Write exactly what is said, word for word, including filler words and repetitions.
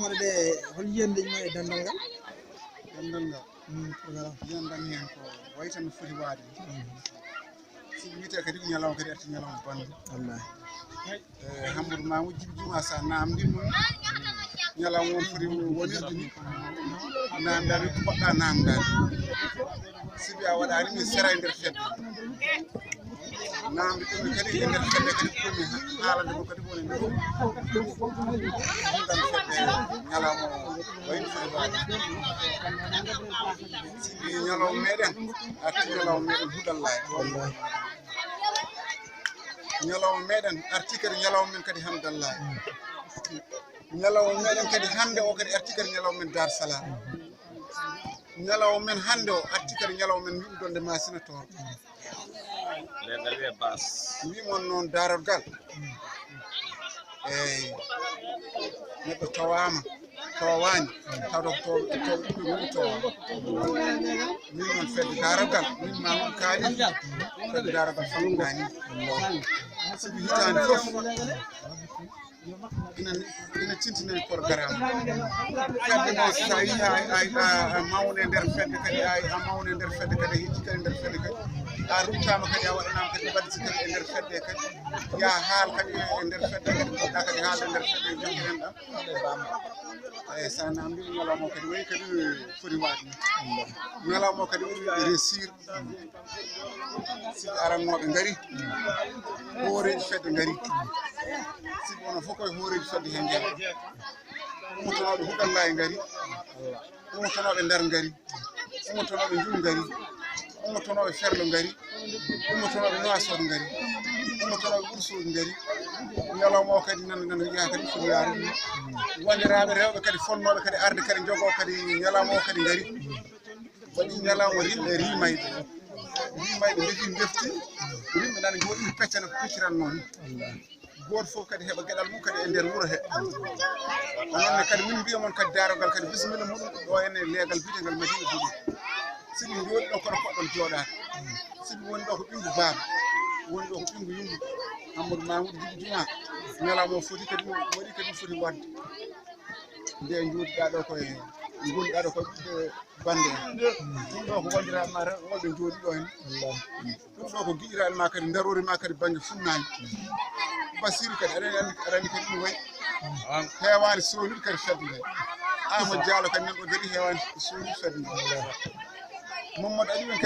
Wonde hol yiyannde ma e dental ngal? Dental ngal. Yiyannde am heen ko wayi tan no foti waade. Sibu wiyetee kadi ko ñalawma kadi arti ñalawma banndo. Wallaahi. E Hammadou Mamoudou Djiby Diouma, so a naamndii ɗum, ñalawma on foti wonirde ni, naamndaani ko poɗɗa naamndaade. Sibu a waɗaani min sera e nder fedde. Naamnde ɗum kadi e nder fedde kadi, komi haalande mo kadi woni nder fedde ñalawma o wayno foti waade. Sibu ñalawma meɗen arti, ñalawma meɗen huɗallahi. Ñalawma meɗen arti kadi ñalawma men kadi hamdallahi. Ñalawma meɗen kadi hannde o kadi arti kadi ñalawma men Dar Salam. Ñalawma men hannde o arti kadi ñalawma men wiɗɗo donde Masina Toor. Legal wiye bas. Mbimon noon daarorgal. Eyi. Neɗɗo towaama, towaani, tawa ko to-, to-, ɓiɓɓe mum towaama. Min noon fedde daarorgal, min ma on kaali, fedde daarorgal famɗinaa ni. Sibu hitaande fof, ina, ina tintinani programme. Fedde noon, so tawi a, a, a, a mawne nder fedde kadi, a, a mawne nder fedde kadi, a hecci kadi nder fedde kadi. A ruttaama kadi, a waɗanaama kadi badge kadi e nder fedde kadi. Ya haal kadi e nder fedde kadi, poɗɗa kadi haalde nder fedde, jokki hen ɗam. Eyi, so a naamndiima ñalawma o kadi, wayi kadi foti waade ni. Ñalawma o kadi woni réussir. Sibu arannooɓe ngari, hooreeji fedde ngari. Sibu onon fof koye hooreeji fedde heen njeyaa. Ummotonooɓe Huɗallaay ngari, ummotonooɓe Ndar ngari, ummotonooɓe Njum ngari, ummotonooɓe Ferlo ngari, ummotonooɓe Nuwaasoot ngari, ummotonooɓe Wuro Soogi ngari. Ñalawma o kadi nan, nan, yaha kadi foti yaarude. Wondiraaɓe rewɓe kadi fonnooɓe kadi arde kadi njogoo kadi ñalawma o kadi ngari. Waɗi ñalawma rimɓe rimayɓe. Rimayɓe ndefi ndefti. Rimɓe nana ngoɗi pecca no pecciranno ni. Gooto fof kadi heɓa geɗal mum kadi e nder wuro he. Onon ne kadi min mbiya mon kadi daarogal kadi bisimilla muɗum ɗo ene leegal biyetegal Madina Duɗe. Sibu jooɗi ɗo kono poɗɗon jooɗaade. Sibu woni ɗo ko ɓinngu baaba. Woni ɗo ko ɓinngu yumma. Amadou Mamoudou Djiby Juma. Ñalawma o foti kadi waɗi kadi foti waɗde. Nde jooɗiɗaa ɗo koye, ngonɗaa ɗo koye ɓiɓɓe bannde en. Ɗum ɗo ko wondiraaɓe ma rewɓe wonɓe jooɗi ɗo en. Ɗum ɗo ko giƴiraaɓe ma kadi, ndaroori ma kadi bannge funnaange. Basiru kadi, aɗa anndi, aɗa anndi kadi ɗum wayi. Heewaani soonude kadi fedde nde. Amadou Diallo kadi nan ɗo kadi heewaani soonude fedde nde. Mamadou Aliou en kadi